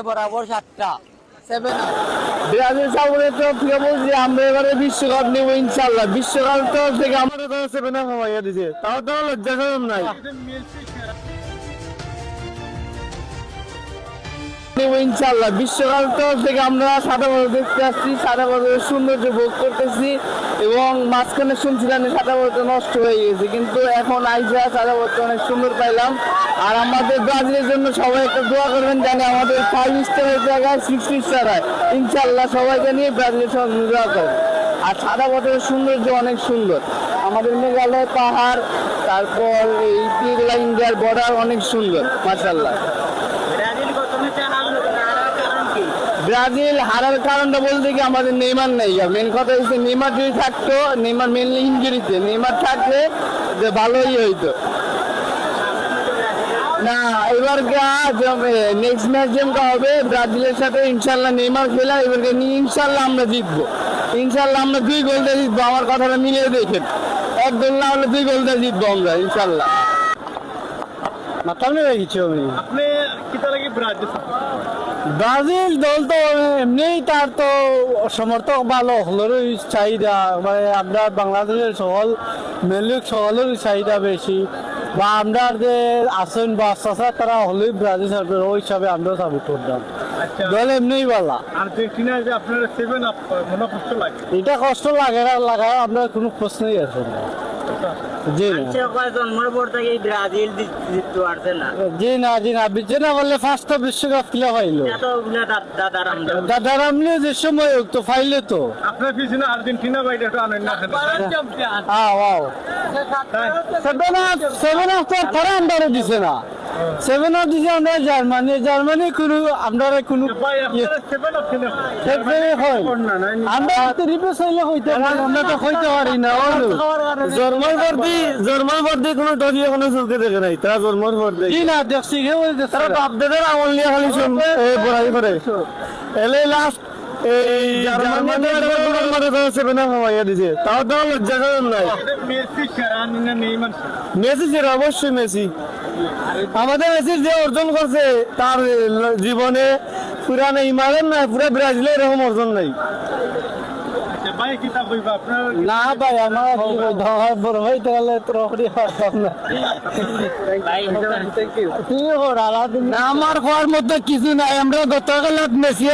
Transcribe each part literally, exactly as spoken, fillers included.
বরাবর সাতটা seven up. Brazil supporter তরফ থেকে বলছি, আমরা এবারে বিশ্বকাপ নিব ইনশাল্লাহ। বিশ্বকাপ তরফ থেকে আমরা তারা সেভেন আপ খাওয়াইয়া দিছে, তাও তারা লজ্জা শরম নাই। নিব ইনশাল্লাহ। বিশ্বকাপ তরফ থেকে আমরা সাদা বছর দেখতে আসছি, সাদা বছরের সৌন্দর্য ভোগ করতেছি। এবং মাঝখানে শুনছিলাম যে সাদা বছর নষ্ট হয়ে গেছে, কিন্তু এখন আইসা সাদা বছর অনেক সুন্দর পাইলাম। আর আমাদের ব্রাজিলের জন্য সবাই একটা দোয়া করবেন, জানি আমাদের ফাইভ স্টারের জায়গায় সিক্স স্টার হয়। ইনশাল্লাহ সবাই জানি ব্রাজিলের সঙ্গে দোয়া করবেন। আর সাদা বছরের সৌন্দর্য অনেক সুন্দর, আমাদের মেঘালয় পাহাড়, তারপর এই ইন্ডিয়ার বর্ডার অনেক সুন্দর, মাশাল্লাহ। ব্রাজিল গত ম্যাচে হারলো, হারার কারণ কি? ব্রাজিল হারার কারণটা বলতে কি, আমাদের নেইমার নাই। মেইন কথা হচ্ছে, নেইমার যদি থাকতো, নেইমার মেইনলি ইঞ্জুরিতে, নেইমার থাকলে যে ভালোই হইতো। না, এবার নেক্সট ম্যাচ যেমন হবে ব্রাজিলের সাথে, ইনশাল্লাহ নেইমার খেলা, এবার ইনশাল্লাহ আমরা জিতবো। ইনশাল্লাহ আমরা দুই গোল দিয়ে জিতবো, আমার কথাটা মিলিয়ে দেখেন। এক গোল না হলে দুই গোল দিয়ে জিতবো আমরা ইনশাল্লাহ। মাতাম না কিছু আমি। আপনি কিতা লাগি ব্রাজিল? ব্রাজিল দল তো এমনিই তার তো সমর্থক ভালো, হকলরই চাহিদা, মানে আমরা বাংলাদেশের সকল মেলুক সকলেরই চাহিদা বেশি, বা আমরা যে আছেন বা চাচা তারা হলেই ব্রাজিল সাপোর্ট, ওই হিসাবে আমরাও সাপোর্ট করতাম। আচ্ছা। দল এমনিই ভালা। আর্জেন্টিনা যে আপনারা সেভেন আপ, মনে কষ্ট লাগে? এটা কষ্ট লাগে না, লাগার আমরা কোনো প্রশ্নই আসে না। জি না। আচ্ছা, কয় জন্মর পর থেকে এই ব্রাজিল জি-, জিততে পারছে না। জি না, জি না, বুঝছে না বললে ফার্স্ট তো বিশ্বকাপ খেলা পাইলো। এত ওগুলা দা-, দাদার আমলে। দাদার আমলে যে সময় হোক তো পাইলে তো। আপনার পিছনে আর্জেন্টিনা বাইরে তো আনেন না। আও, আও। তাই? সেভেন আপ, সেভেন আপ তো তারা আন্ডারে দিছে না। সেভেন আপ দিছে আমরা জার্মানি, জার্মানি কোনো আমরা কোনো ভাই, ইয়ে আপনারা সেভেন আপ খেলে হয়। সেভেন আপ হয়। না, না, না। আমরা তো রিপ্লেস হইলে হইতে পারে, আমরা তো হইতে পারি না, ওলো। জন্মর পর দি, জন্মর পর দি কোনো দলই এখনো চোখে দেখে নাই, তারা জন্মর পর দেখে। কি না দেখছি, কেউ বলতে তারা বাপ দাদার আমল নিয়ে খালি শুন-, এ, বড়াই করে। এলে লাস্ট এই জার্মানি জার্মানি দলের মাঝে তারা সেভেন আপ খাওয়াইয়া দিছে, তাও তারা লজ্জা শরম নাই। মেসি সেরা না নেইমার সেরা? মেসি সেরা, অবশ্যই মেসি। আমাদের মেসি যে অর্জন করছে তার জীবনে পুরা নেইমারের না, পুরা ব্রাজিলের এরকম অর্জন নাই। আচ্ছা ভাই, কিতা কইবা আপনার? না ভাই, আমার আর কি বলবো, আমার বড় ভাই তো গেলে তো রহরি পারতাম না। ভাই, থ্যাংক ইউ। কি খবর, আলাদিন? না, আমার কওয়ার মতো কিছু নাই। আমরা গতকাল মেসি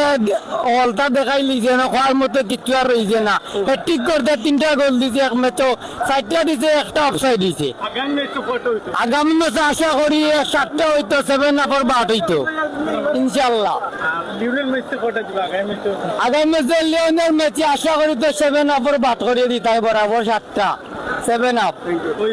অলতা দেখাই লিছে না, কওয়ার মতো কিচ্ছু আর রইছে না। হ্যাটট্রিক করতে তিনটা গোল দিছে এক ম্যাচও, চারটা দিছে, একটা অফসাইড দিছে। আগামী ম্যাচ তো কত হইতো? আগামী ম্যাচে আশা করি এক সাতটা হইতো, সেভেন আপর বাট হইতো ইনশাল্লাহ। আর লিওনেল মেসি কত দিবা আগামী ম্যাচে? আগামী ম্যাচে লিওনেল মেসি আশা করি তো সেভেন আপর বাট করিয়ে দিতাই বরাবর সাতটা, সেভেন আপ। ওই